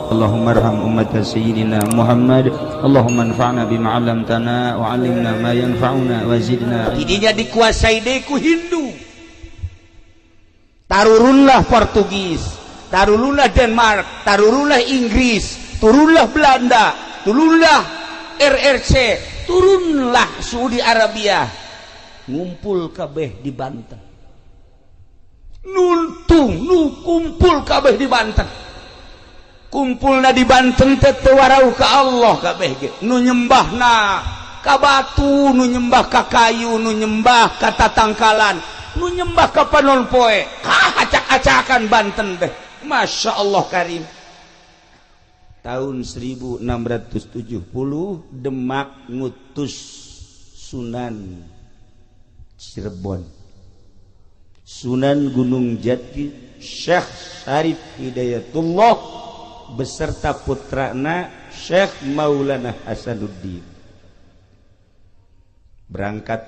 Allahumma arham ummat sayyidina Muhammad. Allahumma anfa'na bima 'allamtana wa 'allimna ma yanfa'una wa zidna. Didinya dikuasai deui ku Hindu. Tarurunlah Portugis, tarurunlah Denmark, tarurunlah Inggris, turunlah Belanda, turunlah RRC, turunlah Saudi Arabia. Ngumpul kabeh di Banten. Nuntung nu kumpul kabeh di Banten. Kumpulna di Banten teh teu warau ka Allah kabeh ge. Nu nyembahna ka batu, nu nyembah ka kayu, nu nyembah ka tatangkalan, nu nyembah ka panon poe. Kah acak-acakan Banten teh. Masya Allah karim. Tahun 1670 Demak ngutus Sunan Cirebon, Sunan Gunung Jati, Syekh Syarif Hidayatullah beserta putrana Syekh Maulana Hasanuddin. Berangkat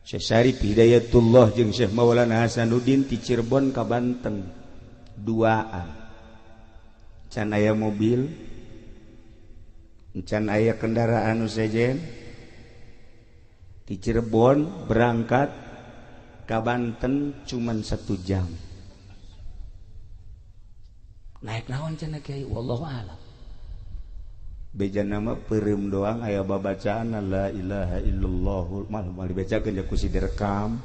Syekh Syarif Hidayatullah jeung Syekh Maulana Hasanuddin ti Cirebon ka Banten duaan. Can aya mobil, can aya kendaraan nu sejen. Di Cirebon berangkat ka Banten cuman 1 jam. Naik naon cenah kiai, wallahu a'lam. Beja nama peureum doang aya babacaan la ilaha illallah mah moal dibacakeun ja ku si direkam.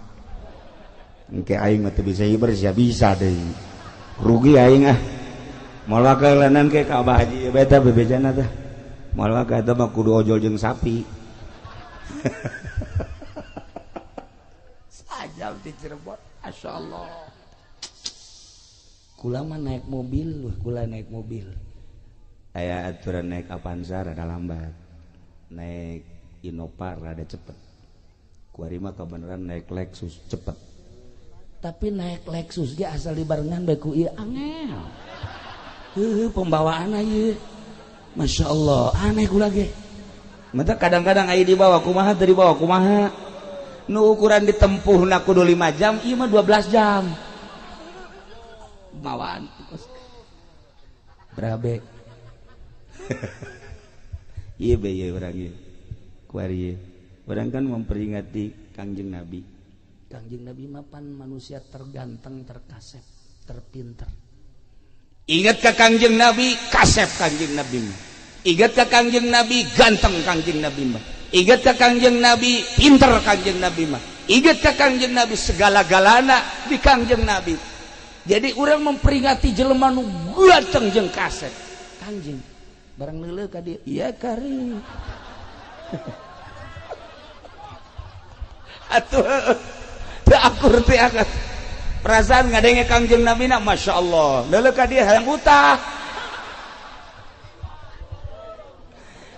Engke aing mah teu bisa hiber sia bisa deui. Rugi aing ah. Moal wakalanan ke ka Abah Haji beta bebejana teh. Moal ka eta mah kudu ojol jeung sapi. Sajam di Cirebon, masyaallah. Kula mah naik mobil, kula naik mobil. Aya aturan naik Avanza rada lambat, naik Innova rada cepet. Kuari mah kabeneran naik Lexus cepet. Tapi naik Lexus ge asal dibarengan bae ku ieu angel. Heuh pembawaan ieu. Masya Allah, aneh kula ge. Mata kadang-kadang aya dibawa kumaha teu dibawa kumaha. Nu ukuran ditempuhna kudu 5 jam, ieu mah 12 jam. Bawaan berabe. Iya be ieu urang ieu. Kuari ieu. Urang kan memperingati Kangjeng Nabi. Kangjeng Nabi mah pan manusia terganteng, terkasep, terpinter. Ingat ka Kangjeng Nabi, kasep Kangjeng Nabi mah. Ingat ka Kangjeng Nabi, ganteng Kangjeng Nabi mah. Ingat ka Kangjeng Nabi, pinter Kangjeng Nabi mah. Ingat ka Kangjeng Nabi segala-galana di Kangjeng Nabi. Jadi orang memperingati jelema nu ganteng jeung kasep. Kangjeng barang neuleuh ka dieu, iya kari. Atuh teu akur teh akur. Perasaan ngadenge Kangjeng Nabi na Masya Allah. Neuleuh ka dieu hayang utah.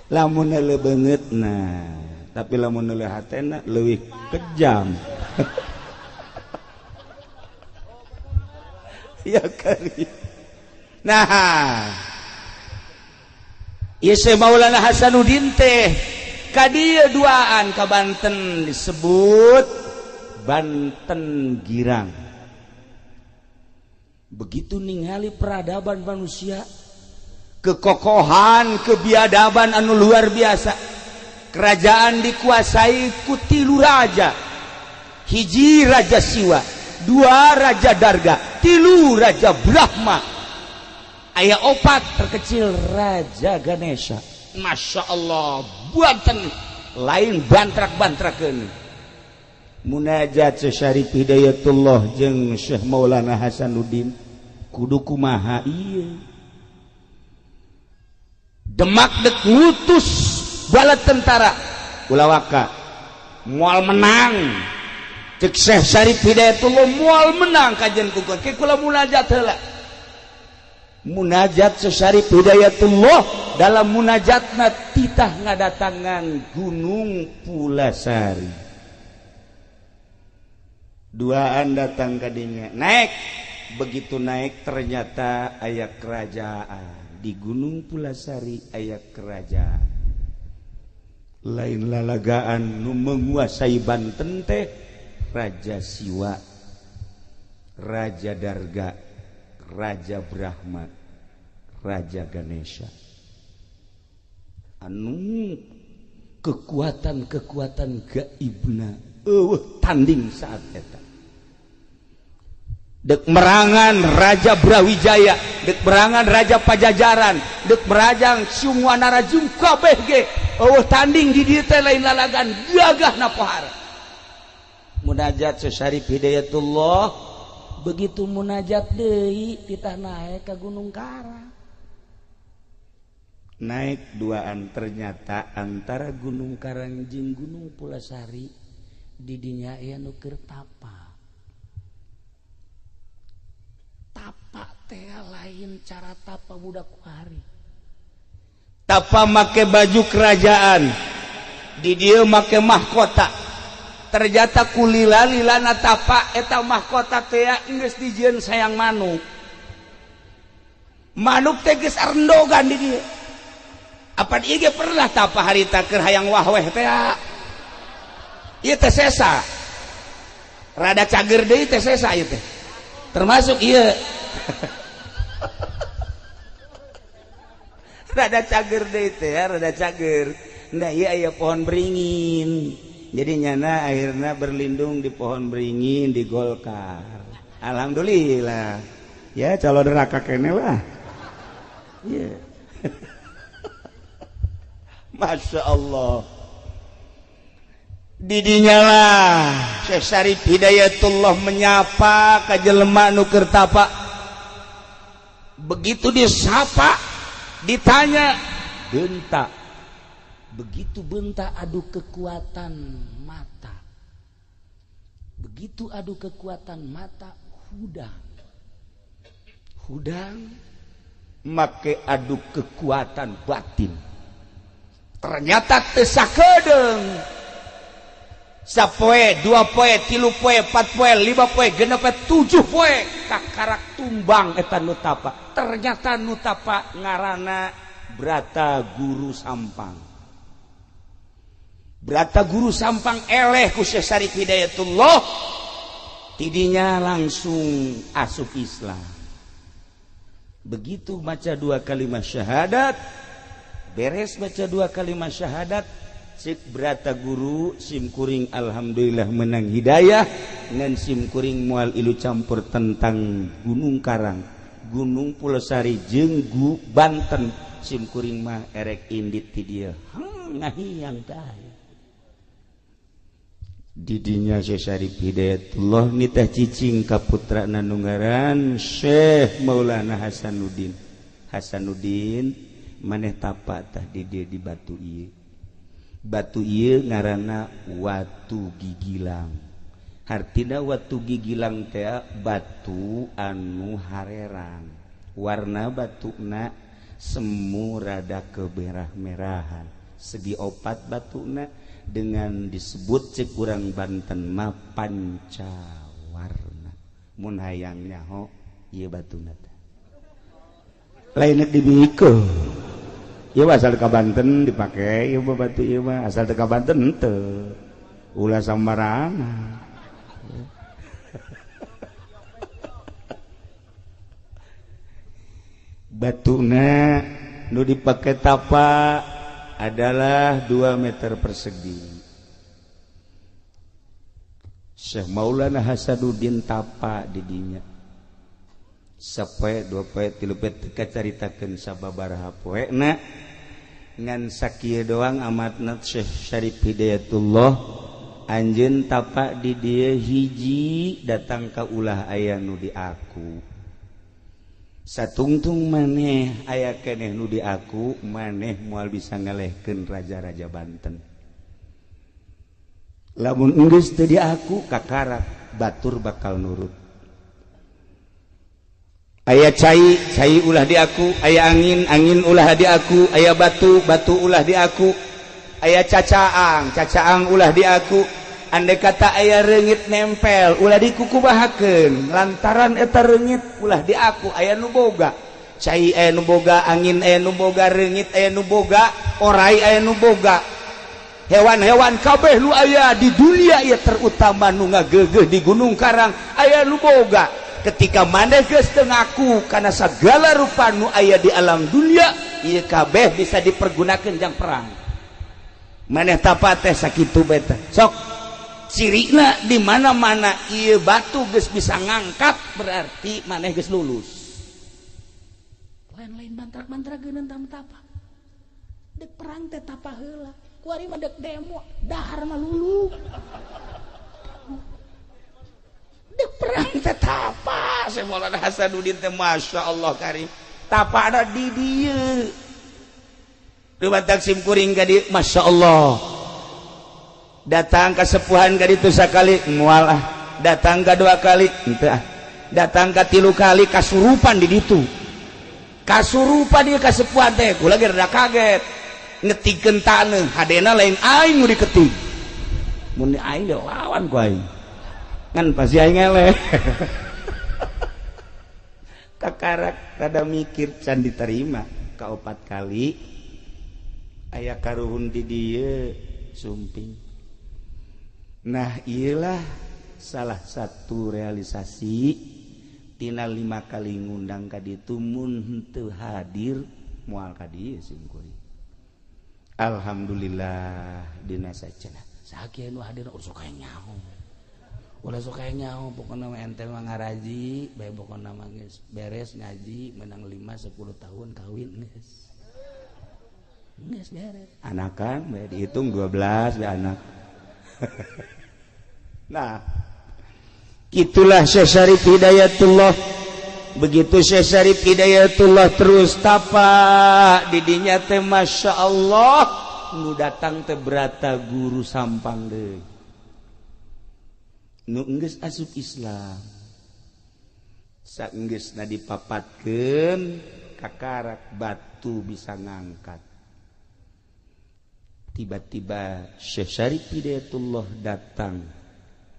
Lamun neuleuh beungeutna, tapi lamun neuleuh hatena leuwih kejam. Ya kari. Nah, ieu Syekh Maulana Hasanuddin teh ka dieu duaan ka Banten disebut Banten Girang. Begitu ningali peradaban manusia, kekokohan, kebiadaban anu luar biasa. Kerajaan dikuasai ku 3 raja. Hiji raja Siwa, 2 raja Darga, 3 raja Brahma, aya 4 terkecil raja Ganesha. Masya Allah, Banten lain bantrak-bantrakeun. Munajat Syekh Syarif Hidayatullah jeung Syekh Maulana Hasanuddin kudu kumaha ieu. Demak dek ngutus bala tentara ulah waka moal menang. Cek Syekh Syarif Hidayatullah moal menang kajian kukuan. Ke kula munajat heula. Munajat Syekh Syarif Hidayatullah dalam munajatna titah ngadatangan Gunung Pulasari. Duaan datang kadinya naik, begitu naik ternyata aya kerajaan di Gunung Pulasari, aya kerajaan lain lalagaan nu menguasai Banten teh Raja Siwa, Raja Darga, Raja Brahma, Raja Ganesha anu kekuatan-kekuatan gaibna eueuh tanding saat eta. Dek merangan Raja Brawijaya, dek merangan Raja Pajajaran, dek merajang Sungwanara jeung kabeh ge eueuh tanding di dieu teh lain lalagan gagahna pohara. Munajat Syekh Syarif Hidayatullah begitu munajat deui titah naek ka Gunung Karang. Naik duaan ternyata antara Gunung Karang jeung Gunung Pulasari di dinya aya nu keur tapa. Tapa teh lain cara tapa budak kuari. Tapa make baju kerajaan, di dieu make mahkota. Ternyata kulila-lilana tapa eta mahkota teh geus dijieun sayang manuk. Manuk teh geus arendogan di dieu. Apan ieu ge pernah tapa harita keur hayang wahweh teh. Ieu teh sesa. Rada cager deui teh sesa ieu teh. Termasuk ieu. Rada cager deui teh, rada cager. Nah ieu aya pohon beringin. Jadi nyana akhirnya berlindung di pohon beringin di Golkar. Alhamdulillah. Ya calon neraka kene lah. Iya. Masya Allah. Didinya lah Syekh Syarif Hidayatullah menyapa ka jelema nu keur tapa. Begitu disapa, ditanya, bentak. Begitu bentak adu kekuatan mata. Begitu adu kekuatan mata hudang. Hudang make adu kekuatan batin. Ternyata teu sakedeung. Sapoe, dua poe, tilu poe, empat poe, lima poe, genep poe, tujuh poe kakarak tumbang eta nu tapa. Ternyata nu tapa ngaranna Brata Guru Sampang. Brata Guru Sampang eleh ku Syekh Syarif Hidayatullah, tidinya langsung asup Islam. Begitu baca dua kalimat syahadat, beres baca dua kalimat syahadat, cik Brata Guru simkuring alhamdulillah menang hidayah ngan simkuring moal ilu campur tentang Gunung Karang, Gunung Pulosari jeung Banten, simkuring mah erek indit ti dieu. Ngahiang tah. Didinya Syekh Syarif Hidayatullah nitah cicing ka putrana nu ngaran Syekh Maulana Hasanuddin. Hasanuddin maneh tapa tah di dieu di batu ieu. Batu ieu ngaranna Watu Gigilang. Hartina Watu Gigilang teh batu anu harerang. Warna batuna semu rada kemerah-merahan. Segi opat batuna dengan disebut cek urang Banten mah pancawarna. Mun hayang nyaho ieu batuna teh. Lain dibikeun. Ieu asal ka Banten dipake ieu mah batu ieu mah asal teu ka Banten henteu. Ulah sambarangan. Batuna nu dipake tapa adalah 2 meter persegi. Syekh Maulana Hasanuddin tapa di dinya. Sapoe, dua poe, tilu poe teu kacaritakeun sababaraha poena. Ngan sakieu doang amatna Syekh Syarif Hidayatullah anjeun tapa di dieu hiji datang ka ulah aya nu di aku. Satungtung maneh aya keneh nu di aku, maneh moal bisa ngalehkeun raja-raja Banten. Lamun geus teu di aku kakarak batur bakal nurut. Aya cai, cai ulah di aku, aya angin, angin ulah di aku, aya batu, batu ulah di aku, aya cacaang, cacaang ulah di aku. Andai kata aya reungit nempel ulah dikukubahakeun, lantaran eta reungit ulah di aku. Aya nu boga cai, aya nu boga angin, aya nu boga reungit, aya nu boga orai, aya nu boga hewan-hewan kabeh nu aya di dunia ieu, terutama nu ngageugeuh di Gunung Karang aya nu boga. Ketika maneh geus teu ngaku kana sagala rupa nu aya di alam dunia, ieu kabeh bisa dipergunakeun jang perang. Maneh tapa teh sakitu bae teh. Sok cirina di mana-mana ieu batu geus bisa ngangkat berarti maneh geus lulus. Lain-lain mantrak-mantra geuneun tapa. Dek perang teh tapa heula. Kuari mah dek demo, dahar mah lulu. Dek perang teh tapa, Syekh Maulana Hasanuddin teh Masya Allah karim. Tapa ada di dieu. Dumatak sim kuring ka dieu, Masya Allah. Datang kasepuhan ka ditu sakali moal ah. Datang ka dua kali henteu ah. Datang ka tilu kali kasurupan di ditu. Kasurupan dia kasepuhan teh, kula ge rada kaget. Ngetikeun taneuh, hadena lain aing nu diketik. Mun aing ge lawan ku aing. Ngan pasti aing eleh. Kakarak rada mikir can diterima ka opat kali. Aya karuhun di dieu sumping. Nah, iyalah salah satu realisasi tina 5 kali ngundang ka ditu mun henteu hadir moal ka dieu sim kuring. Alhamdulillah dina sacana. Sakieu nu hadir ulah sok nyaho. Ulah sok nyaho pokona mah ente mah ngaraji, bae pokona mah geus beres ngaji menang 5 10 tahun kawin geus. Geus beres. Anakan bae dihitung 12 bae anak. Nah, itulah Syekh Syarif Hidayatullah. Begitu Syekh Syarif Hidayatullah terus tapa didinya teh Masya Allah nu datang teh berata guru sampang deui. Nu enggeus asup Islam. Saenggeusna dipapatkeun kakarak batu bisa ngangkat. Tiba-tiba Syekh Syarif Hidayatullah datang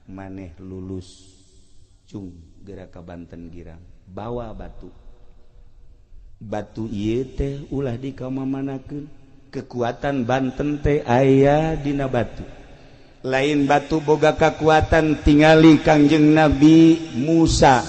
maneh lulus cung geura ka Banten Girang bawa batu. Batu ieu teh ulah dikamamanakeun, kekuatan Banten teh aya dina batu. Lain batu boga kekuatan tingali Kangjeng Nabi Musa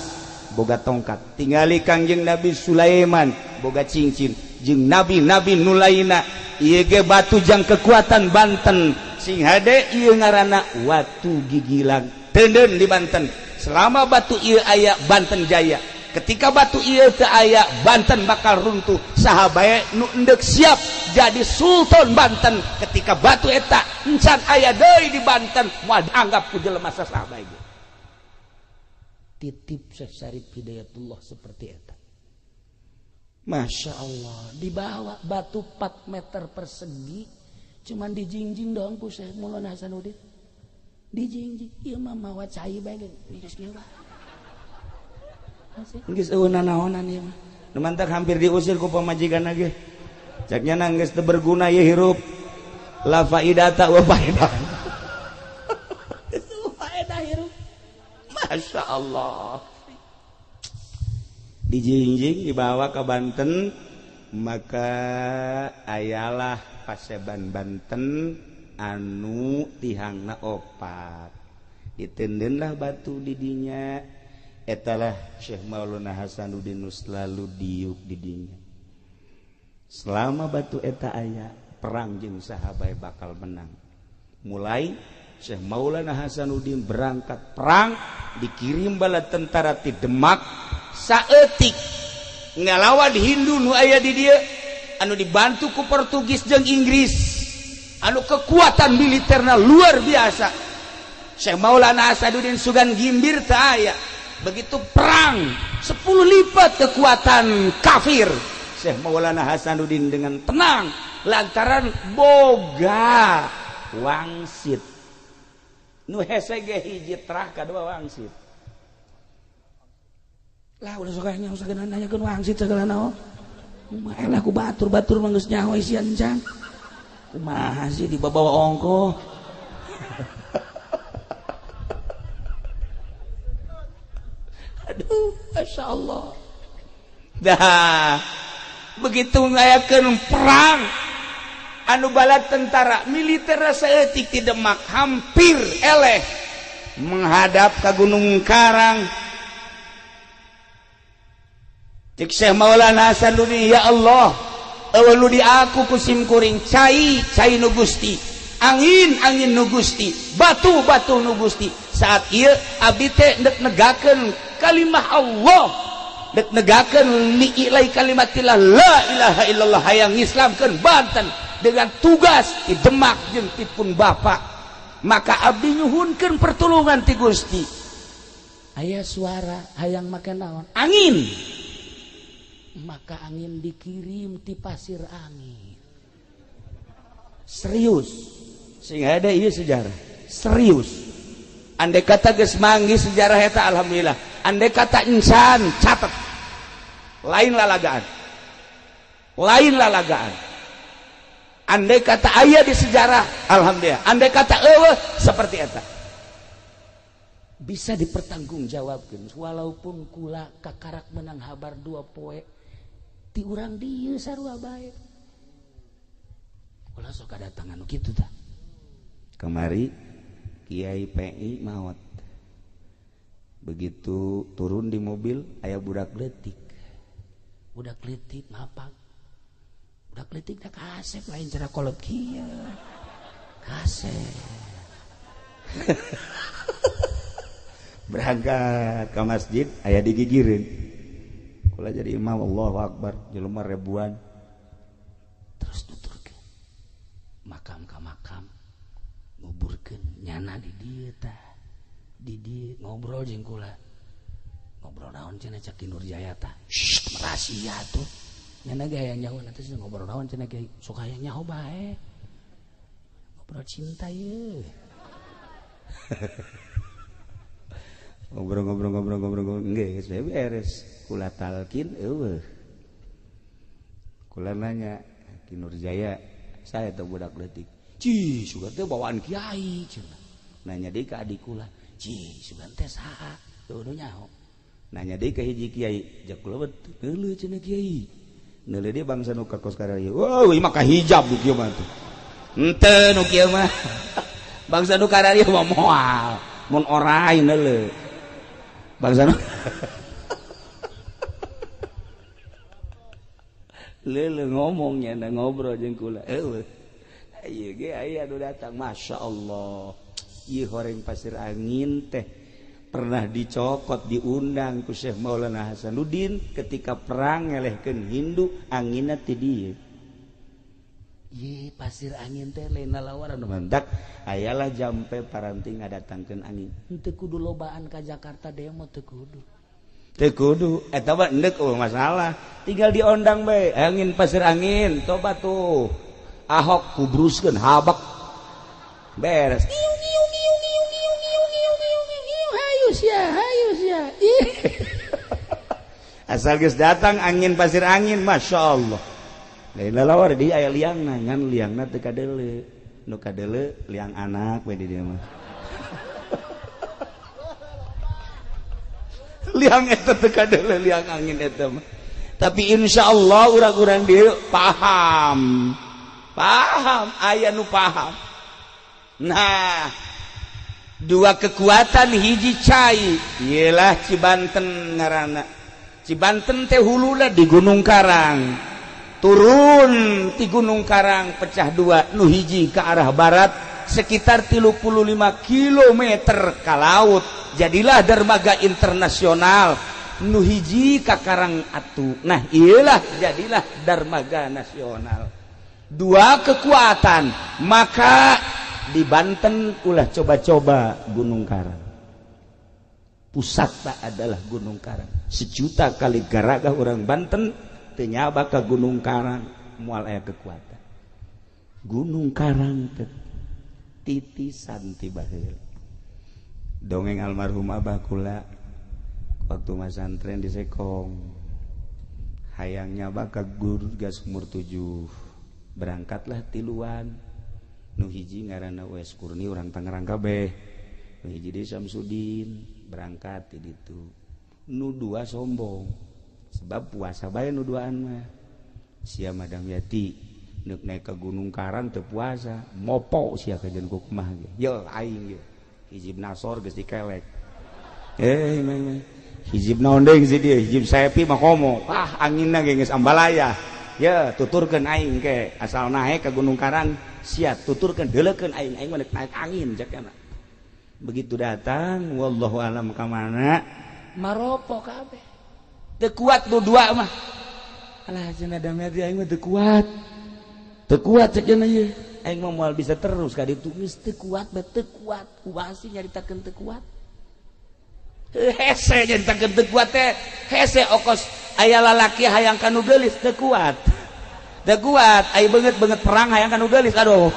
boga tongkat, tingali Kangjeng Nabi Sulaiman boga cincin, jeung nabi-nabi nu lainna ieu ge batu jang kekuatan Banten. Sing hade ieu ngaranna watu gigilang teuneun di Banten. Selama batu ieu aya Banten jaya. Ketika batu ieu teu aya Banten bakal runtuh. Saha bae nu endek siap jadi sultan Banten ketika batu eta encan aya deui di Banten moal dianggap ku jelema saha bae. Titip Syekh Syarif Hidayatullah seperti eta. Masya Allah, dibawa batu 4 meter persegi, cuman dijingjing doang ku Syekh Maulana Hasanuddin. Dijingjing, ieu mah mawa cai bae geus nyawa. Geus eueuh nanaonan ieu mah. Nu mantak hampir diusir ku pamajikan ge. Cek nya geus teu berguna ieu hirup. La faidata wa faedah. Geus faedah hirup. Masya Allah. Dijingjing dibawa ke Banten, maka ayalah paseban Banten anu tihangna opat. Ditendenlah batu didinya. Etalah Syekh Maulana Hasanuddin nu selalu diuk didinya. Selama batu eta aya, perang jeung sahabat bakal menang. Mulai Syekh Maulana Hasanuddin berangkat perang, dikirim bala tentara ti Demak saeutik ngalawan Hindu nu aya di dieu anu dibantu ku Portugis jeung Inggris anu kekuatan militerna luar biasa. Syekh Maulana Hasanuddin sugan gimbir teu aya. Begitu perang 10 lipat kekuatan kafir, Syekh Maulana Hasanuddin dengan tenang lantaran boga wangsit. Nu hese ge hiji terah kadua wangsit. Lah ulah sok nyaho sagala nanyakeun wangsit sagala naon. Kumaha lah ku batur-batur mah geus nyaho isian can. Kumaha sih dibawa ongkoh. Aduh, Masya Allah. Dah begitu ngayakeun perang anu bala tentara militer saeutik ti Demak hampir eleh menghadap ka Gunung Karang. Cek Syekh Maulana Hasanuddin, ya Allah, eueuh nu diaku ku sim kuring cai cai nu Gusti, angin angin nu Gusti, batu batu nu Gusti. Saat ieu abdi teh ndek negakeun kalimah Allah, dek negakeun li'ilai kalimatillah la ilaha illallah, hayang ngislamkeun Banten dengan tugas di Demak jeung ti pun bapak. Maka abdi nyuhunkeun pertolongan ti Gusti. Aya suara hayang make naon? Angin. Maka angin dikirim ti pasir angin. Serius. Sehingga ada ieu sejarah. Serius. Andai kata geus manggih sejarah eta alhamdulillah. Andai kata insan catat. Lain lalagaan. Lain lalagaan. Andai kata aya di sejarah, alhamdulillah. Andai kata eueuh seperti eta. Bisa dipertanggungjawabkeun walaupun kula kakarak menang habar 2 poe ti urang dieu sarua bae. Ulah sok kadatangan nu kitu tah. Kamari Kiai PI maot. Begitu turun di mobil aya budak leutik. Budak leutik mapak. Budak leutik teh kasep lain cara kolot kieu. Kasep. Berangkat ke masjid aya digigireun. Kula jadi imam, Allahu Akbar, jelema ribuan. Terus nuturkeun. Makam ka makam nguburkeun nyana di dieu tah. Di dieu ngobrol jeung kula. Ngobrol naon cenah cak Ki Nurjaya tah. Shh, rahasia tuh. Nyana ge hayang nyaho nanti ngobrol naon cenah kiai, sok hayang nyaho bae. Ngobrol cinta ye. Ngobrol-ngobrol-ngobrol-ngobrol geus beres. Kula talkin eueuh. Kula nanya Ki Nurjaya, saya teh budak leutik. Cih, sugan teh bawaan kiai cenah. Nanya deui ka adik kula, cih, sugan teh saha? Teu nyaho. Nanya deui ka hiji kiai, jak kula neuleuh cenah kiai. Neuleuh deui bangsa nu ka kos kararieu. Wah, ieu mah kahijab nu kieu mah tuh. Henteu nu kieu mah. Bangsa nu kararieu mah moal, mun orai neuleuh. Bangsa nu leuleuh ngomongnya na ngobrol jeung kula. Eueuh. Ieu ge aya nu datang, Masya Allah. Ieu horeng pasir angin teh pernah dicokot, diundang ku Syekh Maulana Hasanuddin ketika perang ngelehkeun Hindu, anginna ti dieu. Ye pasir angin teh lain lalawaran nu mantak ayalah jampe paranti ngadatangkeun angin. Henteu kudu lobaan ka Jakarta demo teu kudu. Teu kudu eta mah endek eueuh masalah. Tinggal diondang bae angin pasir angin coba tuh. Ahok kubruskeun habak. Beres. Ngiu ngiu ngiu ngiu ngiu ngiu ngiu ngiu ngiu hayu sia hayu sia. Asal geus datang angin pasir angin Masya Allah. Lain lalawar di aya liangna ngan liangna teu kadeuleu. Nu kadeuleu liang anak we di dieu mah. Liang eta teu kadeuleu liang angin eta mah. Tapi insyaallah urang-urang dieu paham. Paham, aya nu paham. Nah, dua kekuatan hiji cai ieulah Cibanten ngaranna. Cibanten teh huluna di Gunung Karang. Turun ti Gunung Karang pecah dua, nu hiji ke arah barat sekitar 35 km ke laut. Jadilah dermaga internasional. Nu hiji ka Karang Atu. Nah, iyalah jadilah dermaga nasional. Dua kekuatan, maka di Banten ulah coba-coba Gunung Karang. Pusatna adalah Gunung Karang. Sejuta kali garagah orang Banten teu nyaba ka Gunung Karang, moal aya kekuatan. Gunung Karang teh titisan ti baheula. Dongeng almarhum abah kula waktu masantren di Sekong, hayang nyaba ka Guru Gas Sumur 7. Berangkatlah tiluan. Nu hiji ngaranna Wes Kurni urang Tangerang kabeh. Nu hiji deui Samsudin berangkat ti ditu. Nu dua sombong. Sebab puasa bae nu duaan mah. Sia Madam Yati neuk naik ke Gunung Karang teu puasa, mopo sia kajeun ku kumaha ge. Ye aing ye. Hiji Nasor geus dikelek. Meh. Hizib naon deui si dieu, hizib saepi mah komo. Wah, anginna ge geus ambalaya. Ya, tuturkeun aing ke asal naek ka Gunung Karang, sia tuturkeun deuleukeun aing, aing mah naek angin cek kana. Begitu datang, wallahu alam ka mana, maropo kabeh. Teu kuat nu dua mah. Alah cenah da mah aing mah teu kuat. Teu kuat cek cenah ieu. Aing mah moal bisa terus ka ditu geus teu kuat, bae teu kuat. Kumaha sih nyaritakeun teu kuat? Hese nyaritakeun teu kuat teh. Hese okos aya lalaki hayang ka nu geulis teu kuat. Teu kuat, aya beungeut-beungeut perang hayang ka nu geulis aduh.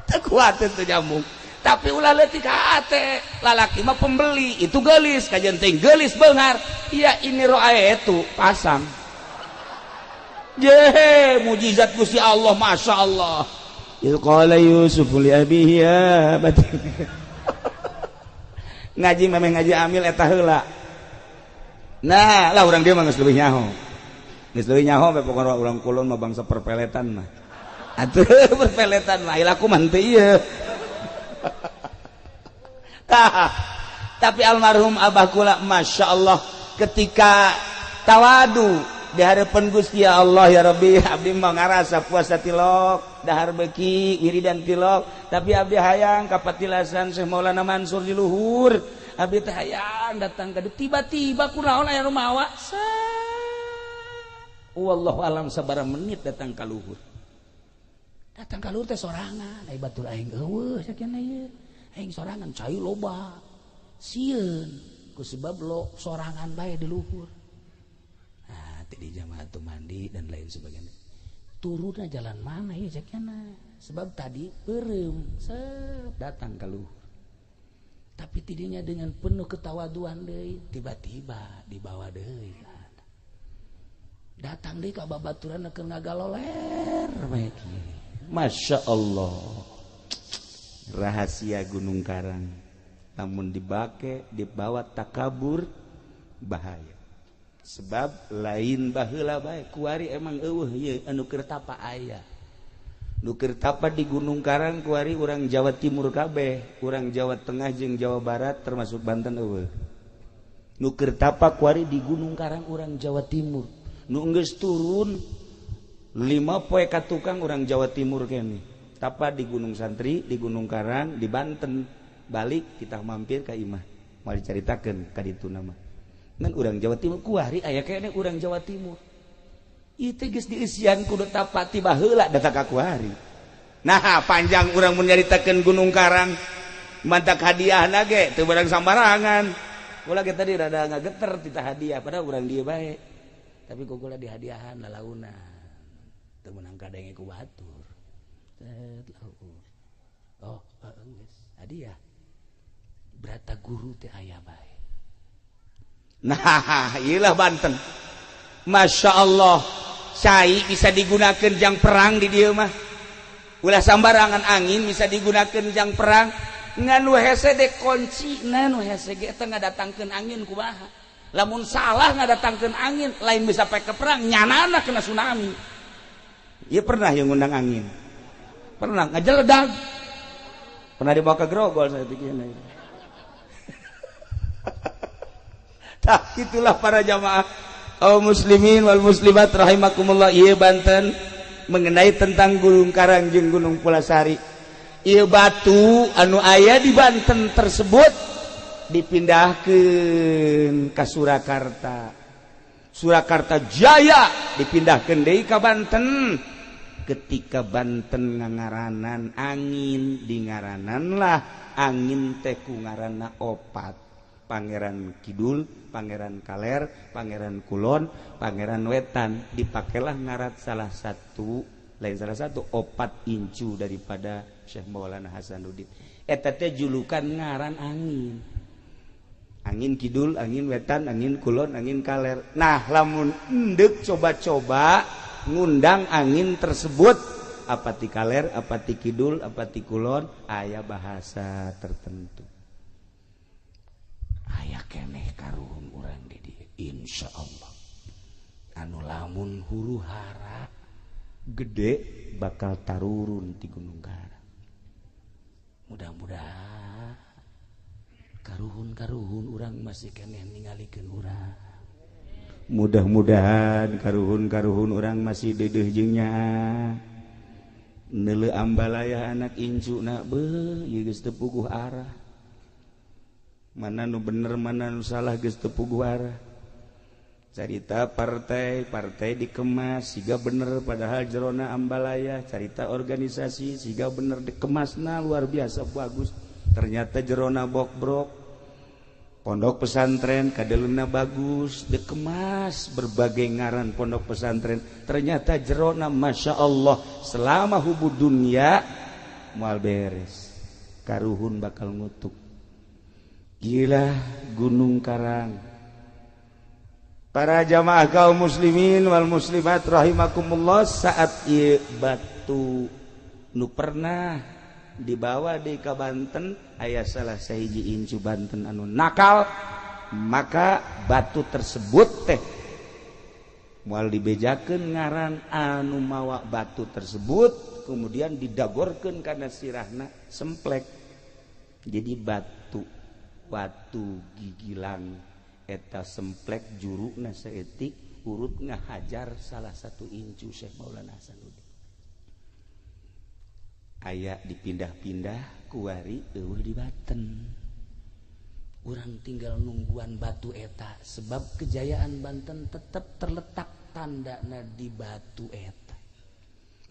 Teu kuat teu nyambung. Tapi ulah leutik hate, lalaki mah pembeli, itu geulis, kajian teh geulis beunghar. Ya ini roae itu pasang. Jehe, mujizat Gusti Allah, Masya Allah. Idh qala Yusuf li abihi ya abati. Ngaji memang ngaji amil eta heula. Nah, lah urang dia mah geus leuwih nyaho. Geus leuwih nyaho bae pokona urang kulon mah bangsa perpeletan mah. Atuh perpeletan mah laku mah teu ieu. Tah, tapi almarhum abah kula Masya Allah ketika tawadu di hadapan Gusti ya Allah ya Rabbi, abdi mah ngarasa puasa tilok, dahar beki, wiridan tilok, tapi abdi hayang kapatilasan Syekh Maulana Mansur di luhur, abdi teh hayang datang ka tiba-tiba kunaon aya nu mawa. Wallahu alam sabaraha menit datang ka luhur. Datang ka luhur teh sorangan, ai batur aing eueuh sakieu ieu. Aing sorangan cai loba. Sieun ku sebab lo sorangan bae di luhur. Nah, tadi jamaah tuh mandi dan lain sebagainya. Turunnya jalan mana ya cekna? Sebab tadi beureum set datang ke luhur. Tapi tidinya dengan penuh ketawaduan deui, tiba-tiba dibawa deui. Datang deui ka babaturan keur ngagaloler bae kieu. Masya Allah. Rahasia Gunung Karang. Namun dibake dibawa takabur bahaya. Sebab lain baheula bae kuari emang eueuh ieu anu keur tapa aya. Nu keur tapa di Gunung Karang kuari urang Jawa Timur kabeh, urang Jawa Tengah jeung Jawa Barat termasuk Banten eueuh. Nu keur tapa kuari di Gunung Karang urang Jawa Timur. Nu geus turun 5 poe ka tukang urang Jawa Timur kene. Tapa di Gunung Santri, di Gunung Karang, di Banten. Balik kita mampir ka imah. Moal dicaritakeun ka ditu nama. Ngan urang Jawa Timur kuari aya kene urang Jawa Timur. Ieu teh geus dieusian kudu tapa ti baheula datang ka kuari. Nah, panjang urang mun nyaritakeun Gunung Karang. Mantak hadiahna ge teu barang sambarangan. Kula ge tadi rada ngageter tita hadiah padahal urang dieu bae. Tapi kula dihadiahan lalauna. Teu meunang kadenge ku batur. Set laur. Oh, geus hadiah. Brata guru teh aya bae. Nah, iyalah Banten. Masya Allah, cai bisa digunakan jang perang di dieu mah. Ulah sambarangan angin bisa digunakan jang perang. Ngan nu hese de kunci, nu hese ge teh ngadatangkeun angin kumaha. Lamun salah ngadatangkeun angin, lain bisa pake perang, nyanana kena tsunami. Ieu pernah yang ngundang angin. Pernah ngajeledag. Pernah dibawa ke Grogol saya pikirnya. Tah itulah para jamaah kaum muslimin wal muslimat rahimakumullah. Ieu Banten mengenai tentang Gunung Karang jeung Gunung Pulasari. Ieu batu anu aya di Banten tersebut dipindahkeun ka Surakarta. Surakarta Jaya dipindahkeun deui ka Banten. Ketika Banten ngangaranan angin, dingarananlah angin teh ku ngaranna opat. Pangeran Kidul, Pangeran Kaler, Pangeran Kulon, Pangeran Wetan. Dipakailah ngarat salah satu, lain salah satu opat incu daripada Syekh Maulana Hasanuddin. Eta teh julukan ngaran angin. Angin Kidul, angin Wetan, angin Kulon, angin Kaler. Nah, lamun endek coba-coba ngundang angin tersebut, apa ti kaler, apa ti kidul, apa ti kulon, aya bahasa tertentu. Aya keneh karuhun urang di dieu insyaallah. Anu lamun huru hara gede bakal tarurun di Gunung Karang. Mudah-mudahan Karuhun-karuhun urang masih keneh ningalikeun urang. Mudah-mudahan karuhun-karuhun urang masih deudeuh jeung nyaah. Neuleu ambalaya anak incuna beuh ieu geus teu puguh arah. Mana nu bener mana nu salah geus teu puguh arah. Carita partai, partai dikemas siga bener padahal jerona ambalaya. Carita organisasi siga bener dikemasna luar biasa bagus, ternyata jerona bokbrok. Pondok pesantren kadeluna bagus dikemas berbagai ngaran pondok pesantren, ternyata jerona masya Allah selama hubu dunia moal beres. Karuhun bakal ngutuk. Gila Gunung Karang. Para jamaah kaum muslimin wal muslimat rahimakumullah, saat ieu batu nu pernah dibawa di ka Banten aya salah sahiji incu Banten anu nakal, maka batu tersebut teh moal dibejakeun ngaran anu mawa batu tersebut, kemudian didagorkeun kana sirahna semplek. Jadi batu batu gigilang eta semplek jurukna saeutik urut ngahajar salah satu incu Syekh Maulana Hasanuddin. Aya dipindah-pindah kuari eueuh di Banten. Urang tinggal nungguan batu eta sebab kejayaan Banten tetap terletak tandana di batu eta.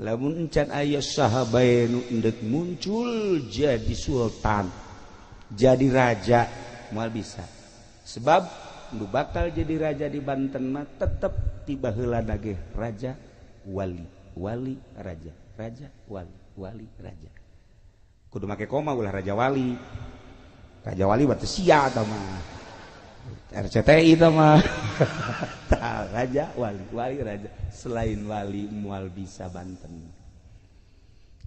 Lamun encan aya saha bae nu endek muncul jadi sultan, jadi raja moal bisa. Sebab nu bakal jadi raja di Banten mah tetep tiba heula ge raja wali, wali raja, raja wali, wali raja. Kudu make koma ulah raja wali. Raja wali berarti sia eta mah. RCTI eta mah. Tah raja wali, wali raja. Selain wali moal bisa Banten.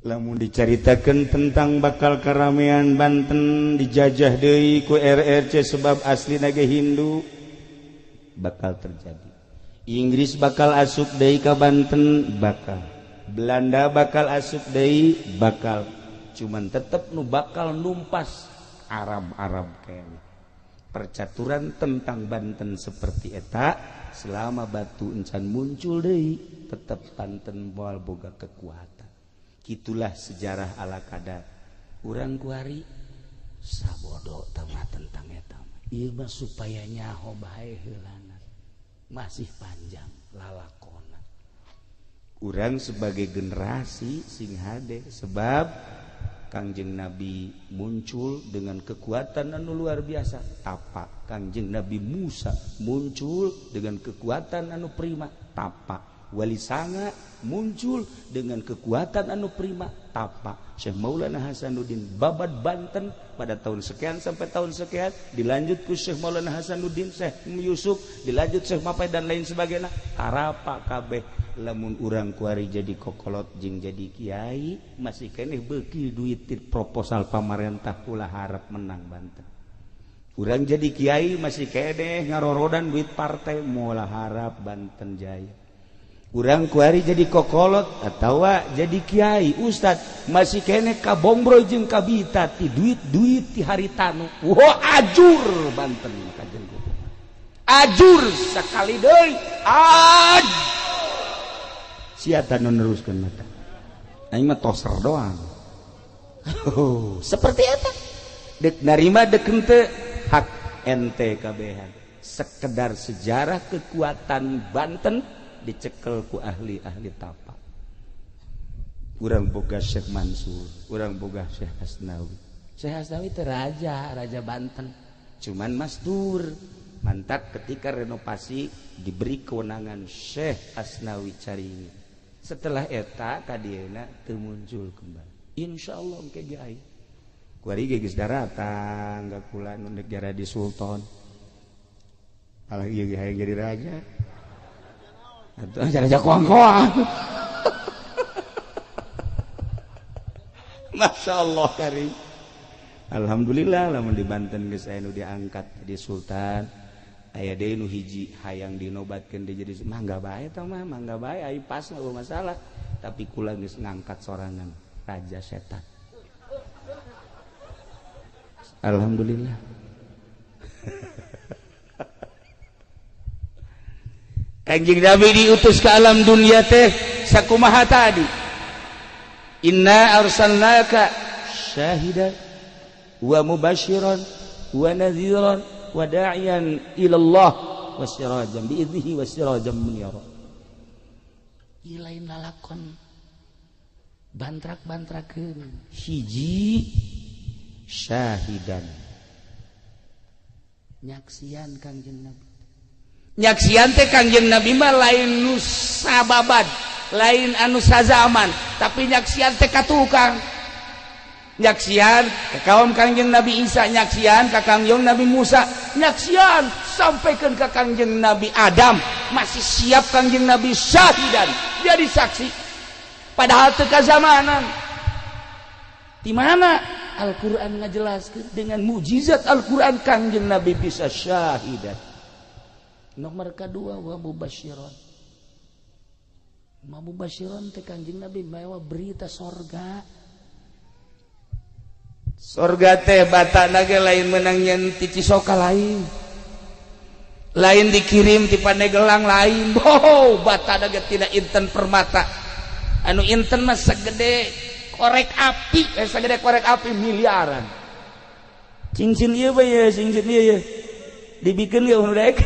Lamun dicaritakeun tentang bakal keramean Banten dijajah deui ku RRC sebab aslina ge Hindu, bakal terjadi. Inggris bakal asup deui ka Banten, bakal. Belanda bakal asup deui, bakal. Cuman tetep nu bakal numpas Arab-Arab kayaknya. Percaturan tentang Banten seperti eta selama batu encan muncul deui tetep Banten moal boga kekuatan. Itulah sejarah ala kadar. Urang kuari sabodo tama tentang eta. Ieu mah supaya nyaho bae heulana. Masih panjang lalakona. Urang sebagai generasi sing hade sebab Kangjeng Nabi muncul dengan kekuatan anu luar biasa tapa. Kangjeng Nabi Musa muncul dengan kekuatan anu prima tapa. Wali Sanga muncul dengan kekuatan anu prima tapa. Syekh Maulana Hasanuddin babad Banten pada tahun sekian sampai tahun sekian, dilanjut ku Syekh Maulana Hasanuddin, Syekh Yusuf, dilanjut Syekh Mapai dan lain sebagainya. Tarapa kabeh lamun urang kuari jadi kokolot jeung jadi kiai masih keneh beuki duit proposal pamarentah ulah harap menang Banten. Urang jadi kiai masih keneh ngarorodan duit partai moal harap Banten jaya. Urang kuari jadi kokolot atawa jadi kiai ustad masih keneh kabombro jeung kabita ti duit-duit ti haritanu. Wah, ajur Banten kajen ajur sakali deui. Aj sia tanu neruskeun mata. Aing mah toser doang. Oh, seperti eta. Dek narima dek henteu hak ente kabehan. Sekedar sejarah kekuatan Banten dicekel ku ahli-ahli tapa. Urang boga Syekh Mansur, urang boga Syekh Hasnawi. Syekh Hasnawi teh raja, raja Banten. Cuman masdur. Mantak ketika renovasi diberi kewenangan Syekh Hasnawi Caringin. Setelah eta kadieuna teu muncul kembali. Insyaallah engke ge aya. Kuari ge geus daratang ka kula nu negara di sultan. Alah ieu ge hayang jadi raja. Atuh raja koang-koang. Masya Allah karim. Alhamdulillah lamun di Banten geus aya nu diangkat jadi sultan. Aya deui nu hiji hayang dinobatkeun deui jadi mangga bae tah mah, mangga bae ai pas mah masalah. Tapi kula geus ngangkat sorangan raja setan. Alhamdulillah. Kanjeng Nabi diutus ke alam dunia teh sakumaha tadi. Inna arsalnaka syahidan wa mubasyiran wa nadhiran wa da'iyan ila Allah wa sirajan bi idnihi wa sirajan munira. Ieu lain lalakon bantrak-bantrakeun. Hiji syahidan, nyaksian Kangjeng Nabi. Nyaksian teh Kangjeng Nabi mah lain nu sababad, lain anu sazaman, tapi nyaksian teh ka tukang. Nyaksian ka kaum Kangjeng Nabi Isa, nyaksian ka Kangjeng Nabi Musa, nyaksian sampaikan ka Kangjeng Nabi Adam, masih siap Kangjeng Nabi syahidan, jadi saksi. Padahal teu kazamanan. Di mana Al-Qur'an ngajelaskeun dengan mukjizat Al-Qur'an Kangjeng Nabi bisa syahidan. Nomor kedua wa mubasyiron. Mubasyiron teh Kangjeng Nabi mawa berita sorga. Sorga teh batana ge lain menang nyen ti Cisoka lain. Lain dikirim ti Pandeglang lain. Oh, batana ge tina inten permata. Anu inten mah segede korek api, segede korek api miliaran. Cincin ieu bae ye, cincin ieu ye. Dibikeun ge nu daek.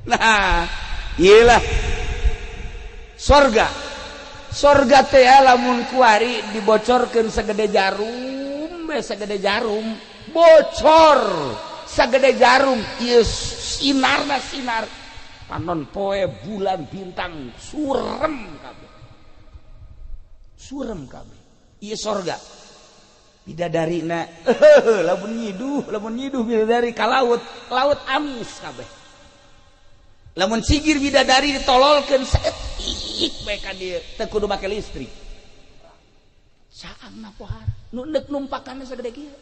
Nah, iyalah sorga. Sorga teh lamun kuari dibocorkeun segede jarum, segede jarum, bocor segede jarum, ieu sinarna sinar. Panon poe bulan bintang surem kabeh. Surem kabeh. Ieu sorga. Bidadarina lamun nyiduh bidadari ka laut, laut amis kabeh. Lamun sigir bidadari ditololkeun saeutik bae ka dieu, teu kudu make listrik. Saangna pohara, nu neuk numpakanna sagede kieu.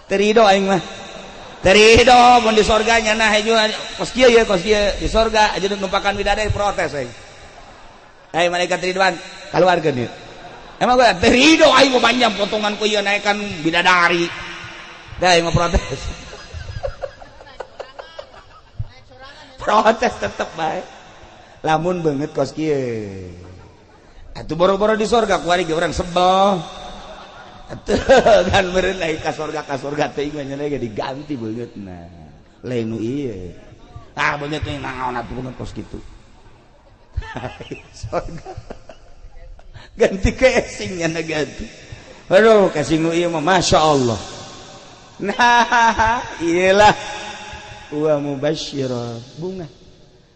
Teu rido aing mah. Teu rido mun di sorga nya hejo kos kieu ye, kos kieu di sorga aja numpakan bidadari protes aing. Hei malaikat Ridwan, kaluarkeun ieu. Emang gua teu rido aing mah panjang potongan ku ieu naekan bidadari. Dah aing mah protes. Protes tetep bae. Lamun beungeut kos kieu. Atuh boro-boro di sorga kuari ge urang sebel. Atuh kan meureun naik ka sorga teh mah nya ge diganti beungeutna. Lain nu ieu. Ah beungeut teh naon atuh beungeut kos kitu. Sorga. Ganti casing nya ganti. Aduh casing nu ieu mah masyaallah. Nah, iyalah. Wa mubasyira bunga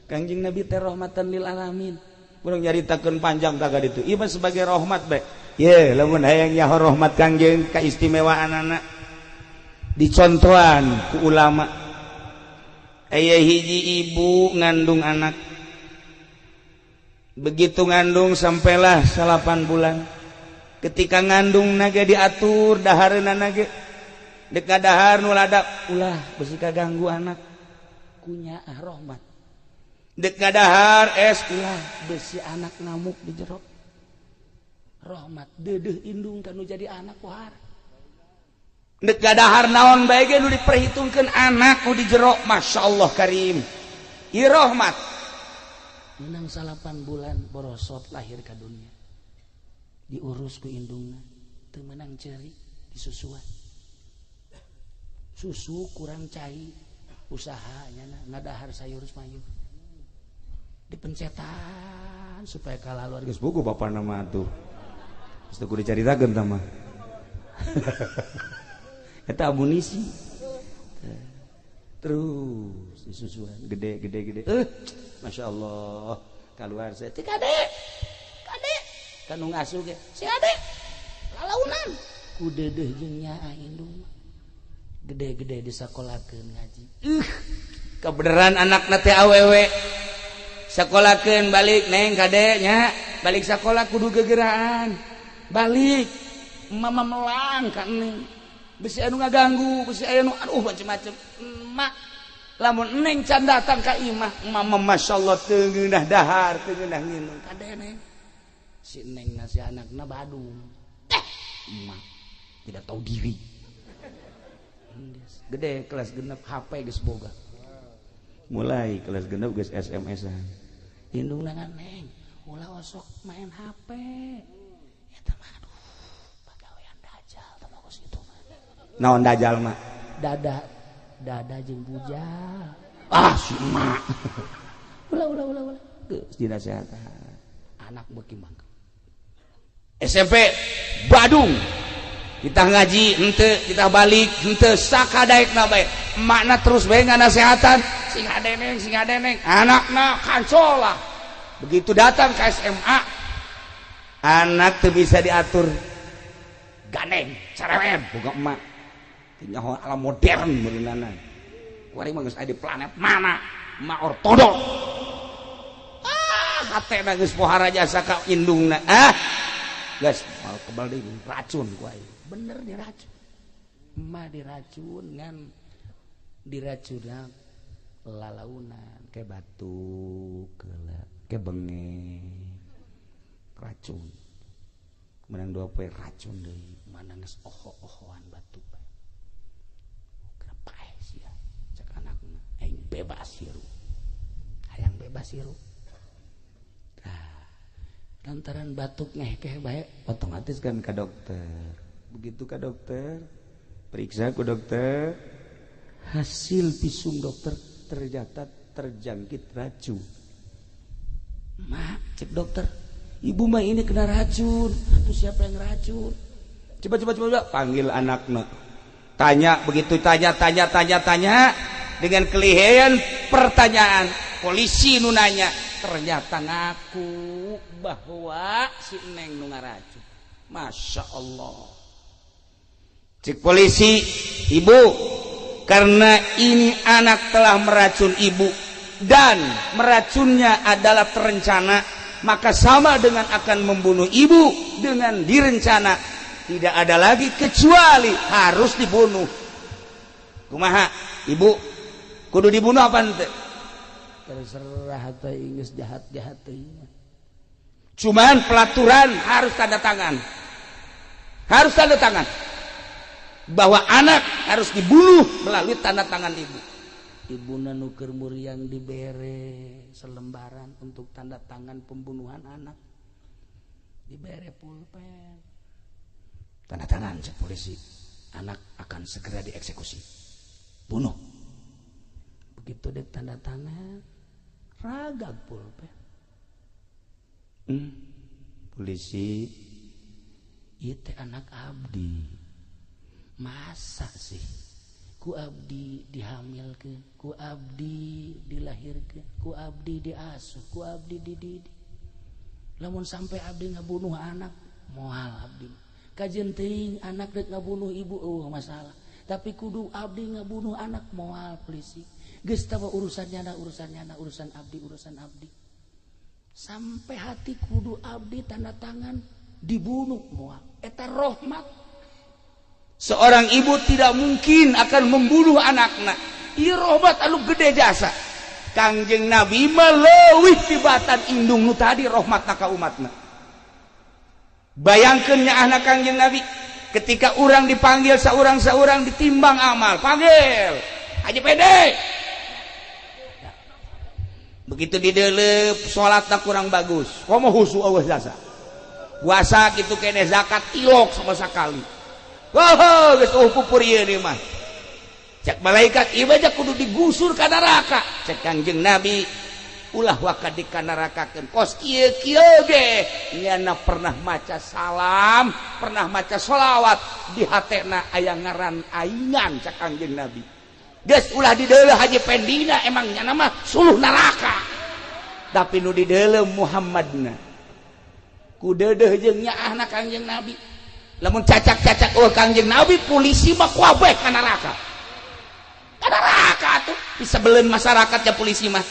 Kangjeng Nabi teh rahmatan lil alamin. Urang nyaritakeun panjang kagak ditu. Ieu mah sebagai rahmat bae. Ye, lamun hayang nyaho rahmat Kangjeng kaistimewaanana dicontohan ku ulama. Aya hiji ibu ngandung anak. Begitu ngandung sampailah 8 bulan. Ketika ngandung nage diatur dahareunana ge. Dek dahar nu ladap ulah besi kaganggu anak kunyaah rahmat. Dek dahar es ulah besi anak ngamuk di jero rahmat. Deudeuh indung kanu jadi anak pohara. Dek dahar naon bae ge nu diperhitungkeun anak nu di jero masyaallah karim. Ieu rahmat. Menang 8 bulan borosot lahir ka dunia. Diurus ku indungna, teu meunang ceuri disusuan. Susu kurang cai usahanya ngadahar sayur mayur dipencetan supaya kalah luar geus buku bapak nama tuh geus teu kudu dicaritakeun tah mah. Eta amunisi terus disusuan gede gede gede masyaallah keluar saya teh kade kade kanu ngasuh ge si ade lalaunan ku deudeuh jeung nyaah indung gede-gede disakolakeun ngaji. Kebeneran anakna teh awewe. Sakolakeun balik neng kade nya, balik sakola kudu gegeraan. Balik mama melang ka neng. Besi anu ngaganggu, besi aya nu aduh macem-macem. Emak lamun neng can datang ka imah, mama masyaallah teu ngeunah dahar, teu ngeunah nginum. Kade neng. Si neng na si anakna badung. Teh, emak tidak tahu diri. Gede kelas 6 HP geus boga. Mulai kelas 6 geus SMS-an. Indungna neng, ulah osok main HP. Eta mah aduh, pagawean dajal tah bagus kitu mah. Naon dajal mah? Dada, dada jeung bujal. Ah si emak. Ulah ulah ulah ulah. Geus dinasehatan. Anak beuki mangga. SMP Badung. Kita ngaji henteu, kita balik henteu, sakadaekna bae. Emakna terus bae nganasehatan, sing hadeneng, sing hadeneng. Anakna kancola. Begitu datang ke SMA, anak teu bisa diatur. Gandeng, cerewet boga emak. Teu nyaho alam modern meureunana. Kuari mah geus aya di planet mana? Emak ortodok. Ah, hatena geus pohara jasa ka indungna. Ah, geus mal kebal deui racun ku aing. Bener diracun. Emak diracun ngan diracunna lalaunan ke batuk keula ke benge racun. Menang 2 poe racun deui. Mana geus oho-ohoan batuk bae. Kenapa sia? Cek anakna aing bebas hirup. Hayang bebas hirup. Tah, lantaran batuk ngehkeh bae otomatis kan ka dokter. Begitu ka dokter, periksa ku dokter, hasil visum dokter ternyata terjangkit racun. Mak, cek dokter, ibu mah ini kena racun. Itu siapa yang racun? Coba coba coba panggil anaknya. Tanya begitu tanya tanya tanya tanya dengan kelihayan pertanyaan polisi nu nanya ternyata ngaku bahwa si Neng nu ngaracun. Masya Allah. Cek polisi, ibu, karena ini anak telah meracun ibu dan meracunnya adalah terencana, maka sama dengan akan membunuh ibu dengan direncana. Tidak ada lagi kecuali harus dibunuh. Kumaha, ibu kudu dibunuh apa ente? Terserah atau inggris jahat-jahat teuing. Cuman pelaturan harus tanda tangan. Harus tanda tangan. Bahwa anak harus dibunuh melalui tanda tangan ibu. Ibuna nu keur muriang dibere selembaran untuk tanda tangan pembunuhan anak. Dibere pulpen. Tanda tangan cek polisi. Anak akan segera dieksekusi. Bunuh. Begitu dek tanda tangan, ragag pulpen. Polisi, ieu teh anak abdi. Masa sih ku abdi dihamilkeun, ku abdi dilahirkeun, ku abdi diasuh, ku abdi dididik. Lamun sampai abdi ngabunuh anak, moal abdi. Kajeun teuing anak rek ngabunuh ibu eueuh masalah. Tapi kudu abdi ngabunuh anak moal polisi. Geus tawa urusan nyana, urusan nyana, urusan abdi, urusan abdi. Sampai hati kudu abdi tanda tangan dibunuh moal. Eta rahmat. Seorang ibu tidak mungkin akan membunuh anaknya. Ieu rahmat anu gede jasa. Kangjeng Nabi mah leuwih tibatan indung nu tadi rahmatna ka umatna. Bayangkeun nyaahna Kangjeng Nabi ketika urang dipanggil saurang-saurang ditimbang amal, panggil Haji Pede. Begitu didelep salatna kurang bagus. Komo husu eueuh jasa. Puasa kitu keneh zakat tilok sama sakali. Wah, geus eueuh pupur ieu ieu mah. Cek malaikat ieu mah kudu digusur ka neraka. Cek Kangjeng Nabi ulah waka dikanarakakeun. Kos kieu kieu ge nyana pernah maca salam, pernah maca sholawat di hatena aya ngaran aingan cek Kangjeng Nabi. Geus ulah dideuleuh Haji Pendina emang nyana mah suluh neraka. Tapi nu dideuleuh Muhammadna. Ku deudeuh jeung nyaahna Kangjeng Nabi. Lamun cacak-cacak eueuh Kangjeng Nabi polisi mah kuabeh ka neraka. Ka neraka atuh disebeleun masyarakat ya polisi mah.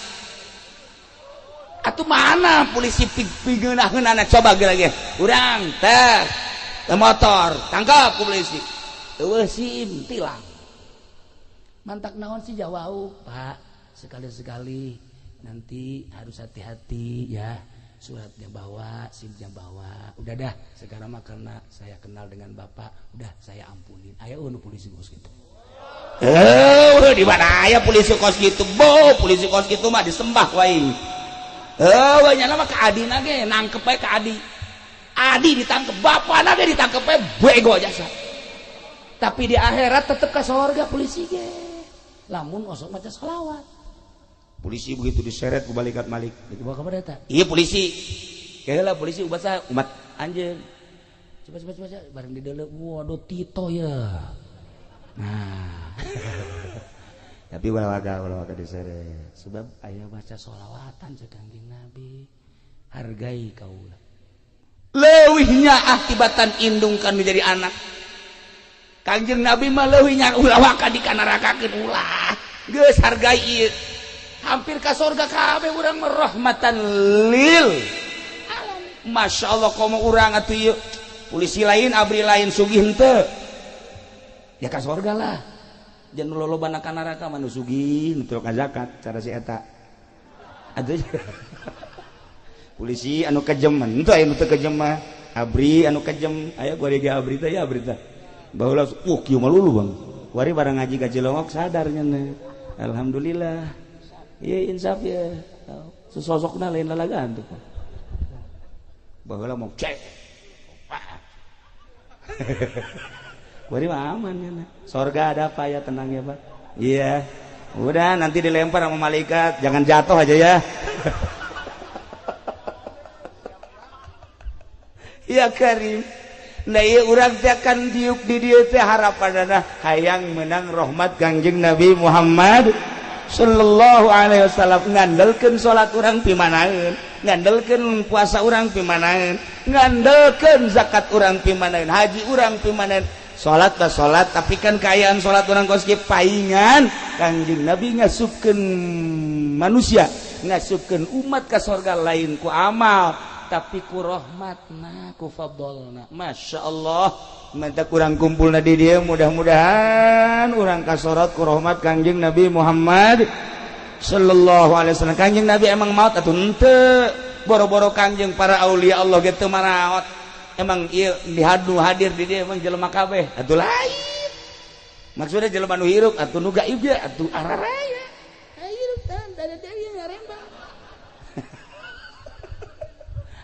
Atuh mana polisi pigeunah-geunahna coba ge lagi. Urang teh motor tangkap ku polisi. Eueuh SIM tilang. Mantak naon sih jawau, Pak. Sekali-sekali nanti harus hati-hati ya. Suratnya bawa, SIM-nya bawa. Udah dah, sekarang mah karena saya kenal dengan Bapak, udah saya ampunin. Ayo nu polisi bos gitu. Di mana aya polisi kos kitu? Bo, polisi kos kitu mah disembah wae. Heuh, nya mah ka adina ge nangkep bae ka adi. Adi ditangkep, bapana ge ditangkep bae bego jasa. Tapi di akhirat tetep ka sorga polisi ge. Lamun osok maca sholawat. Polisi begitu diseret ku malaikat Malik. Dibawa ka mana eta? Iya polisi. Keheula polisi ubat saha? Umat anjeun. Coba coba coba bareng di deuleu, waduh Tito ya. Nah. Tapi ulah waka diseret. Sebab aya baca sholawatan cek Kangjeng Nabi. Hargai kaula. Leuwihnya akibatan indung kan menjadi anak. Kangjeng Nabi mah leuwihnya ulah waka dikanarakakeun ulah. Geus hargai ieu. Hampir ka sorga kabeh urang mah rahmatan lil alam. Masya Allah komo urang atuh ieu. Polisi lain abri lain sugih henteu. Ya ka sorga lah. Jangan lolobana ka neraka mah nu sugih nu teu zakat cara si eta. Atuh polisi anu kejem henteu aya nu teu kejem mah. Abri anu kejem aya gua ge abri teh ya abri teh. Baheula kieu mah lulu Bang. Wari barang ngaji ka Cilongok sadar nya. Alhamdulillah. Ieu insaf ya. Sesosokna lain lalagaan tuh. Baheula mau cek. Wari mah aman ya. Sorga ada apa ya, tenang ya Pak. Iya. Udah nanti dilempar sama malaikat, jangan jatuh aja ya. Ya Karim. Nah ieu urang teh akan diuk di dieu teh harapanana hayang menang rahmat Kangjeng Nabi Muhammad sallallahu alaihi wasallam. Ngandelkeun salat urang pimanaeun, ngandelkeun puasa urang pimanaeun, ngandelkeun zakat urang pimanaeun, haji urang pimanaeun. Salat bah salat, tapi kan kaayaan salat urang kos kieu paingan. Kangjeng Nabi ngasupkeun manusia, ngasupkeun umat ka sorga lain ku amal, tapi ku rahmatna, ku fadlna. Masya Allah, mantap kurang kumpulna di dieu, mudah-mudahan urang kasorot ku rahmat Kangjeng Nabi Muhammad sallallahu alaihi wasallam. Kangjeng Nabi emang maut atuh henteu? Boro-boro Kangjeng para aulia Allah ge teu maraot. Emang ieu dihadu hadir di dieu emang jelema kabeh atuh lain. Maksudnya jelema nu hirup atuh nu gaib ge atuh araraya. Hirup tah da deui ngarembang.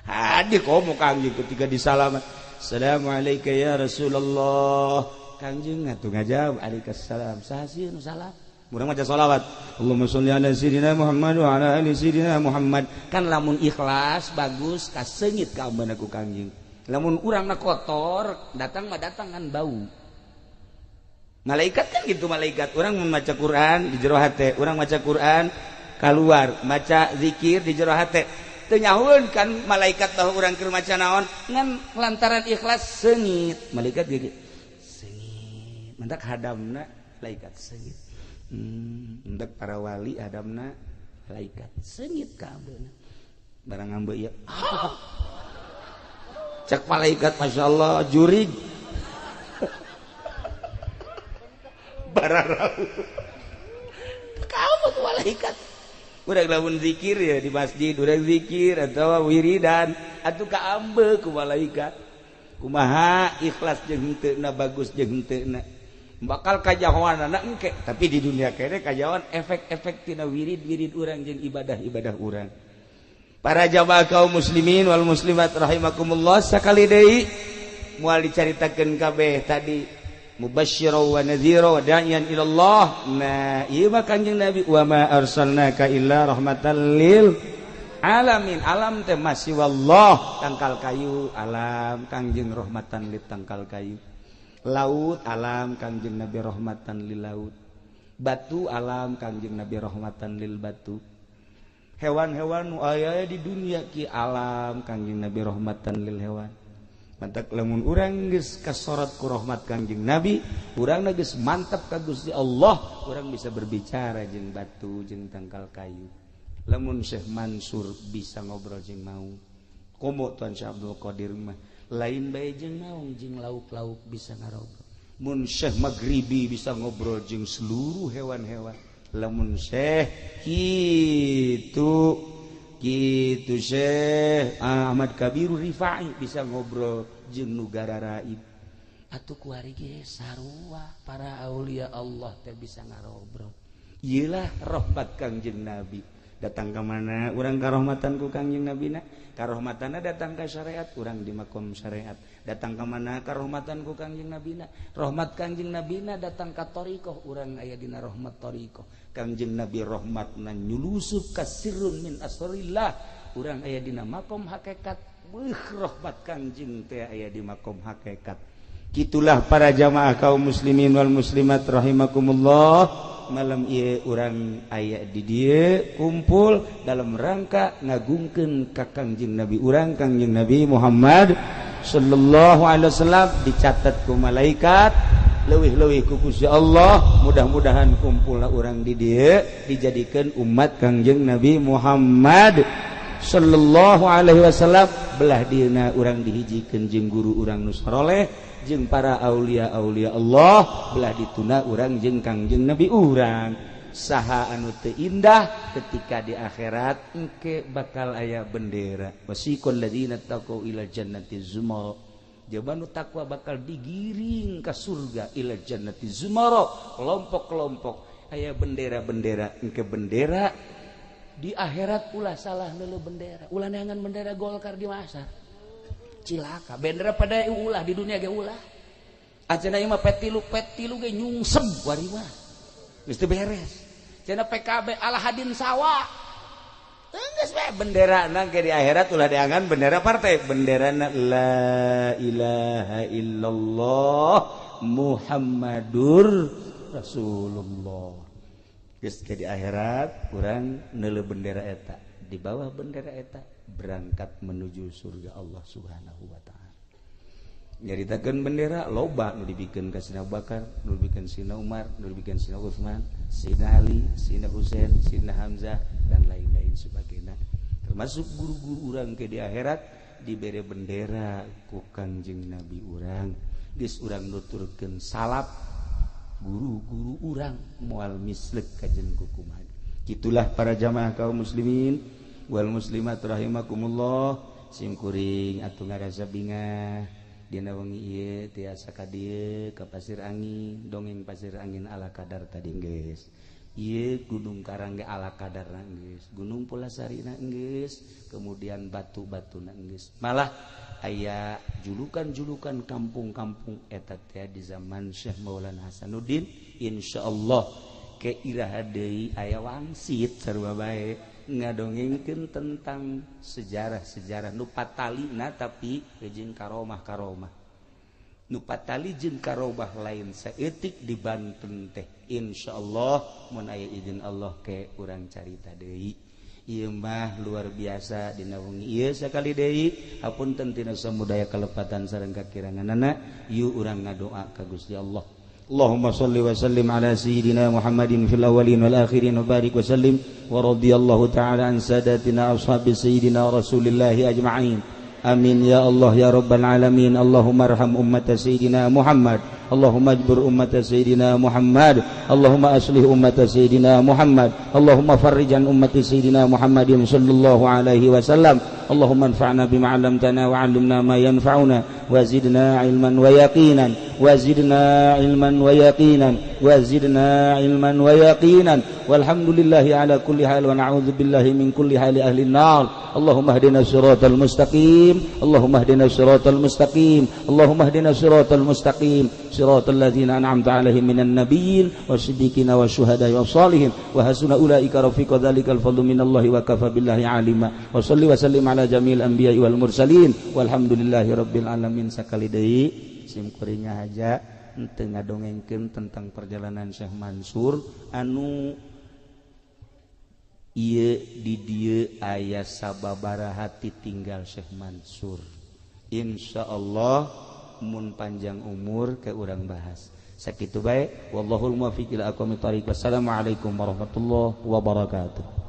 Hadir komo Kangjeng ketika disalaman. Assalamualaikum ya Rasulullah. Kangjeng atuh ngajawab alaikumsalam. Saha sieun nu salam? Urang maca sholawat. Allahumma sholli ala sayyidina Muhammad wa ala ali sayyidina Muhammad. Kan lamun ikhlas bagus kaseungit ka ambeuna ku Kangjeng. Lamun urangna kotor, datang mah datang kan bau. Malaikat kan gitu malaikat. Urang membaca Quran di jero hate, urang maca Quran keluar, maca zikir di jero hate. Teu nyahueun kan malaikat bahwa urang keur maca naon, ngan lantaran ikhlas seungit. Malaikat ge seungit. Mentak hadamna malaikat seungit. Mentak para wali hadamna malaikat seungit ka ambeuna. Barang ambe ieu. Cek malaikat Masya Allah jurig. Bararau. Kamu tuh malaikat. Udah lamun zikir ya di masjid, udah zikir atau wiridan atau kaambe ku malaikat. Kumaha ikhlas jeung henteu na bagus jeung henteu na. Bakal kajahoanana engke, tapi di dunia kene kajahoan efek-efek tina wirid-wirid urang jeung ibadah-ibadah urang. Para jamaah kaum muslimin wal muslimat rahimakumullah, sakali deui moal dicaritakeun kabeh tadi mubasysyira wa nadhira wa da'iyan ila Allah. Nah, ieu mah Kangjeng Nabi wa ma arsalnaka illa rahmatan lil alamin. Alam teh masih wallah, tangkal kayu alam Kangjeng rahmatan lil tangkal kayu. Laut alam Kangjeng Nabi rahmatan lil laut. Batu alam Kangjeng Nabi rahmatan lil batu. Hewan-hewan nu aya di dunia ki alam Kangjeng Nabi rahmatan lil hewan. Mantak lamun urang geus kasorot ku rahmat Kangjeng Nabi, urang geus mantap ka Gusti Allah, urang bisa berbicara jeung batu jeung tangkal kayu. Lamun Syekh Mansur bisa ngobrol jeung maung, komo Tuan Syekh Abdul Qadir mah lain bae jeung maung, jeung lauk-lauk bisa ngarobrol. Mun Syekh Maghribi bisa ngobrol jeung seluruh hewan-hewan. Lamun Syekh kitu gitu Syekh Ahmad Kabiru Rifai bisa ngobrol jeung nu gararaib. Atuh kuari ge sarua para aulia Allah teh bisa ngarobrol. Iyalah rahmat Kangjeng Nabi. Datang ke mana urang karohmatan ku Kangjeng Nabi na? Karohmatana datang ka syariat, urang di makom syariat. Datang ke mana karohmatan ku Kangjeng Nabi na? Rahmat Kangjeng Nabi na datang ka thariqah, urang aya dina rahmat thariqah. Kangjeng Nabi rahmatna nyulusup ka sirrun min asrillah, urang aya dina makom hakikat. Beuh rahmat Kangjeng teh aya di makom hakikat. Gitulah para jamaah kaum muslimin wal muslimat rahimakumullah. Malam ieu urang aya di dieu kumpul dalam rangka ngagungkeun ka Kangjeng Nabi urang Kangjeng Nabi Muhammad sallallahu alaihi wasallam, dicatat ku malaikat leuwih-leuwih ku Gusti Allah. Mudah-mudahan kumpulna urang di dieu dijadikeun umat Kangjeng Nabi Muhammad sallallahu alaihi wasallam. Belah dieuna urang dihijikeun jeung guru urang nu saroleh jeung para aulia-aulia Allah, belah dituna urang jeung Kangjeng Nabi urang. Saha anu teu indah ketika di akhirat engke bakal aya bendera wasiqal ladzina taqau ila jannati zumara. Jaban nu takwa bakal digiring ka surga ila jannati zumara, kelompok-kelompok aya bendera-bendera. Engke bendera di akhirat ulah salah neuleuh bendera, ulah neangan bendera Golkar di masa cilaka. Bendera pada ulah di dunia ge ulah. Acana ieu mah P3 ge nyungsep wari mah. Geus teu beres. Cenah PKB ala hadin sawa. Geus bae benderana ge di akhirat ulah diangan bendera partai, benderana la ilaha illallah Muhammadur Rasulullah. Geus ke di akhirat urang neuleuh bendera eta, di bawah bendera eta berangkat menuju surga Allah Subhanahu wa ta'ala. Nyaritakeun bendera loba nu dibikeun ka Sina Bakar, nu dibikeun Sina Umar, nu dibikeun Sina Utsman, Sina Ali, Sina Husain, Sina Hamzah dan lain-lain sebagainya. Termasuk guru-guru urang ke di akhirat dibere bendera ku Kangjeng Nabi urang. Geus urang nuturkeun salaf guru-guru urang moal mislek kajen kukumaha. Gitulah para jamaah kaum muslimin wal muslimat rahimakumullah. Sim kuring atuh ngarasa bingah dina wengi ieu tiasa ka dieu ka Pasir Angin, dongeng Pasir Angin ala kadar tadi geus. Ieu Gunung Karang ge ala kadarna geus, Gunung Pulasarina geus, kemudian batu-batuna geus. Malah aya julukan-julukan kampung-kampung eta teh di zaman Syekh Maulana Hasanuddin. Insyaallah ke iraha deui aya wangsit sarua bae ngadongengkeun tentang sejarah-sejarah nu patalina tapi jeung karomah-karomah. Nu patali jeung karomah lain saeutik di Banten teh. Insyaallah mun aya izin Allah ke urang carita deui. Ieu mah luar biasa dina wengi ieu sakali deui. Hapunten tina samudaya kalepatan sareng kakiranganana. Yuk urang ngadoa ka Gusti Allah. Allahumma salli wa sallim ala sayyidina Muhammadin fil awwalin wal akhirin wa barik wa sallim wa radiyallahu ta'ala an sadatina ashabi sayyidina Rasulillahi ajma'in. Amin ya Allah ya rabbal alamin. Allahumma arham ummata sayyidina Muhammad. Allahumma ajbur ummata sayyidina Muhammad. Allahumma aslih ummata sayyidina Muhammad. Allahumma farrij an ummati sayyidina Muhammadin sallallahu alaihi wasallam. Allahumma anfa'na bima 'allamtana wa 'allimna ma yanfa'una wa zidna 'ilman wa yaqinan wa zidna 'ilman wa yaqinan wa zidna 'ilman wa yaqinan. Walhamdulillahi ala kulli hal wa na'udzu billahi min kulli hali ahli an-nar. Allahumma hdina siratal mustaqim. Allahumma hdina siratal mustaqim. Allahumma hdina siratal mustaqim. Siratal ladzina an'amta 'alaihim minan nabiyyin wasiddiqina wasyuhada'i wassalihin wa hasuna ulaika rafiqa. Dzalikal fadlu minallahi wa kafa billahi 'alima. Wa shalli wa sallim ala jamil anbiya'i wal mursalin walhamdulillahi rabbil alamin. Sakali deui sim kuring ngahaja henteu ngadongengkeun tentang perjalanan Syekh Mansur anu ieu di dieu aya sababaraha tinggal Syekh Mansur. Insyaallah mun panjang umur ke urang bahas. Sakitu bae, wallahul muwaffiq ila aqwamit thariq. Wassalamualaikum warahmatullahi wabarakatuh.